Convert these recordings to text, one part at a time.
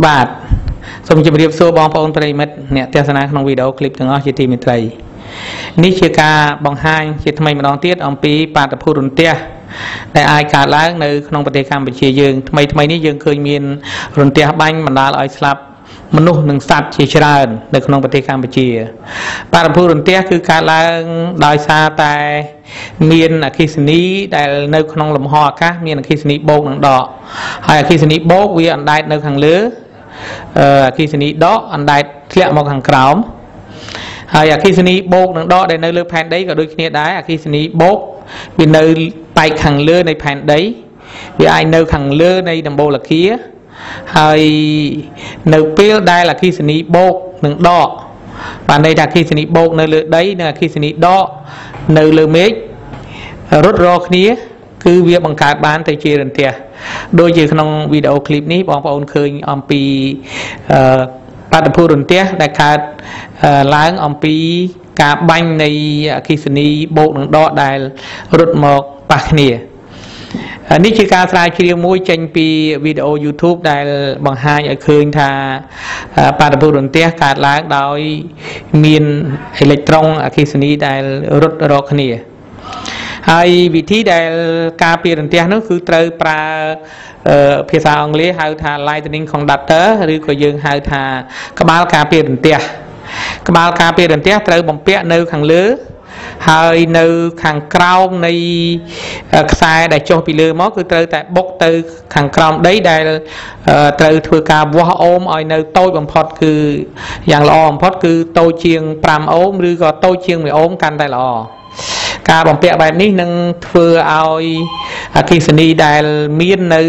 បាទសូមជម្រាបសួរបងប្អូនប្រិយមិត្តអ្នកទស្សនាក្នុងវីដេអូឃ្លីបទាំងអស់ជាទីមេត្រីនេះជាការបង្ហាញជាថ្មីម្ដងទៀតអំពីបាតុភូតរន្ទះដែលអាចកើតឡើងនៅក្នុងប្រទេសកម្ពុជាយើងថ្មីថ្មីនេះយើងឃើញមានរន្ទះបាញ់បណ្ដាលឲ្យស្លាប់មនុស្សនិងសត្វជាច្រើននៅក្នុងប្រទេសកម្ពុជាបាតុភូតរន្ទះគឺកើតឡើងដោយសារតែមានអគ្គិសនីដែលនៅក្នុងលំហអាកាសមានអគ្គិសនីបូកនិងដកហើយអគ្គិសនីបូកវាអណ្ដែតនៅខាងលើអគ្គិសនីដកអណ្ដែតធ្លាក់មកខាងក្រោមហើយអគ្គិសនីបូកនិងដកដែលនៅលើផែនដីក៏ដូចគ្នាដែរអគ្គិសនីបូកវានៅប៉ែកខាងលើនៃផែនដីវាអាចនៅខាងលើនៃដំបូលអគារហើយនៅពេលដែលអគ្គិសនីបូកនិងដកបានន័យថាអគ្គិសនីបូកនៅលើដីនិងអគ្គិសនីដកនៅលើមេឃរត់រកគ្នាគឺវាបង្កើតបានទៅជារន្ទះដូចជាក្នុងវីដេអូឃ្លីបនេះបងប្អូនឃើញអំពីបាតុភូតរន្ទះដែលកើតឡើងអំពីការបាញ់នៃអគ្គិសនីបូកនិងដកដែលរត់មកប៉ះគ្នានេះជាការស្រាវជ្រាវមួយចេញពីវីដេអូ YouTube ដែលបង្ហាញឲ្យឃើញថាបាតុភូតរន្ទះកើតឡើងដោយមានអេឡិចត្រូនអគ្គិសនីដែលរត់រកគ្នាហើយវិធីដែលការពាររន្ទះនោះគឺត្រូវប្រើភាសាអង់គ្លេសហៅថា lightning conductor ឬក៏យើងហៅថាក្បាលការពាររន្ទះក្បាលការពាររន្ទះត្រូវបំពាក់នៅខាងលើហើយនៅខាងក្រោមនៃខ្សែដែលចុះពីលើមកគឺត្រូវតែបុកទៅខាងក្រោមដីដែលត្រូវធ្វើការវាស់អូមឲ្យនៅតូចបំផុតគឺយ៉ាងល្អបំផុតគឺតូចជាង5អូមឬក៏តូចជាង1អូមកាន់តែល្អការបំពាក់បែបនេះនឹងធ្វើឲ្យអគ្គិសនីដែលមាននៅ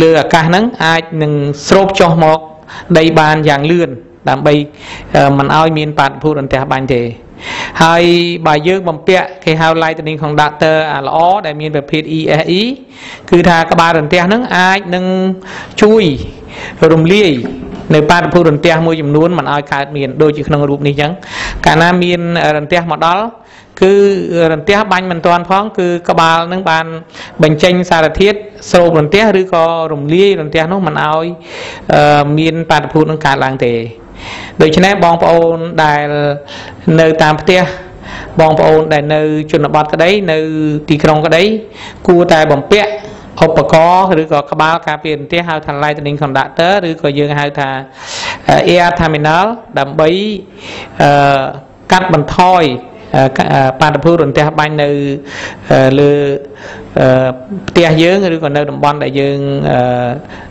លើអាកាសហ្នឹងអាចនឹងស្រូបចុះមកដីបានយ៉ាងលឿនដើម្បីមិនឲ្យមានបាតុភូតរន្ទះបាញ់ទេហើយបើយើងបំពាក់គេហៅ lightning conductor អាល្អដែលមានប្រភេទ ESE គឺថាក្បាលរន្ទះហ្នឹងអាចនឹងជួយរំលាយនៅបាតុភូតរន្ទះមួយចំនួនមិនឲ្យកើតមានដូចជាក្នុងរូបនេះអញ្ចឹងកាលណាមានរន្ទះមកដល់គឺរន្ទះបាញ់មិនទាន់ផងគឺក្បាលនឹងបានបញ្ចេញសារធាតុស្រូបរន្ទះឬក៏រំលាយរន្ទះនោះមិនឲ្យមានបាតុភូតនឹងកើតឡើងទេដូច្នេះបងប្អូនដែលនៅតាមផ្ទះបងប្អូនដែលនៅជនបទក្តីនៅទីក្រុងក្តីគួរតែបំពាក់ឧបករណ៍ឬក៏ក្បាលការពាររន្ទះហៅថា lightning conductor ឬក៏យើងហៅថា air terminal ដើម្បីកាត់បន្ថយបាតុភូតរន្ទះបាញ់នៅលើផ្ទះយើងឬក៏នៅតំបន់ដែលយើង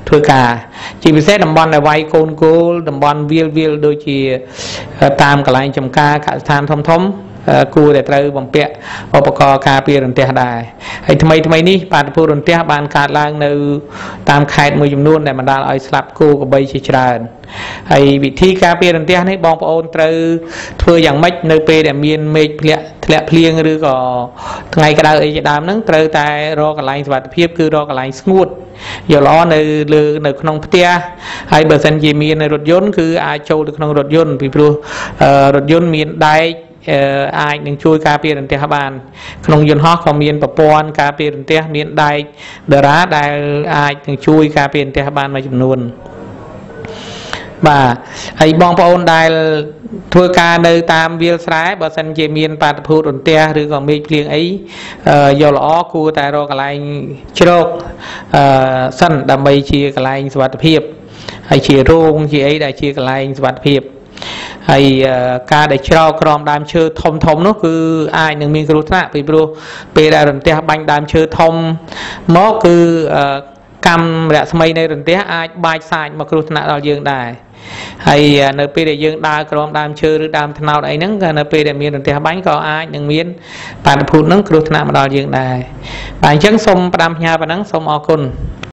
ធ្វើការជាពិសេសតំបន់ដែលវាយកូនគោលតំបន់វាលដូចជាតាមកន្លែងចំការកសិដ្ឋានធំធំគួរតែត្រូវបំពាក់ឧបករណ៍ការពាររន្ទះដែរហើយថ្មីថ្មីនេះបាតុភូតរន្ទះបានកើតឡើងនៅតាមខេត្តមួយចំនួនដែលបណ្ដាលឲ្យស្លាប់គោក្របីជាច្រើនហើយវិធីការពាររន្ទះនេះបងប្អូនត្រូវធ្វើយ៉ាងម៉េចនៅពេលដែលមានមេឃធ្លាក់ភ្លៀងឬក៏ថ្ងៃក្តៅអីជាដើមហ្នឹងត្រូវតែរកកន្លែងសុវត្ថិភាពគឺរកកន្លែងស្ងួតយកល្អនៅលើនៅក្នុងផ្ទះហើយបើសិនជាមានរថយន្តគឺអាចចូលទៅក្នុងរថយន្តពីព្រោះរថយន្តមានដែកអាចនឹងជួយការពាររន្ទះបានក្នុងយន្តហោះក៏មានប្រព័ន្ធការពាររន្ទះមានដែកតារាដែលអាចនឹងជួយការពាររន្ទះបានមួយចំនួនបាទហើយបងប្អូនដែលធ្វើការនៅតាមវាលស្រែបើសិនជាមានបាតុភូតរន្ទះឬក៏មេឃភ្លៀងអីយកល្អគួរតែរកកន្លែងជ្រកសិនដើម្បីជាកន្លែងសុវត្ថិភាពហើយជារោងជាអីដែលជាកន្លែងសុវត្ថិភាពហើយការដែលច្រកក្រោមដើមឈើធំធំនោះគឺអាចនឹងមានគ្រោះថ្នាក់ពីព្រោះពេលដែលរន្ទះបាញ់ដើមឈើធំមកគឺកម្មរស្មីនៃរន្ទះអាចបាចសាចមកគ្រោះថ្នាក់ដល់យើងដែរហើយនៅពេលដែលយើងដើរក្រោមដើមឈើឬដើមត្នោតអីហ្នឹងក៏នៅពេលដែលមានរន្ទះបាញ់ក៏អាចនឹងមានបាតុភូតហ្នឹងគ្រោះថ្នាក់មកដល់យើងដែរបាទអញ្ចឹងសូមផ្ដាំផ្ញើប៉ុណ្ណឹងសូមអរគុណ។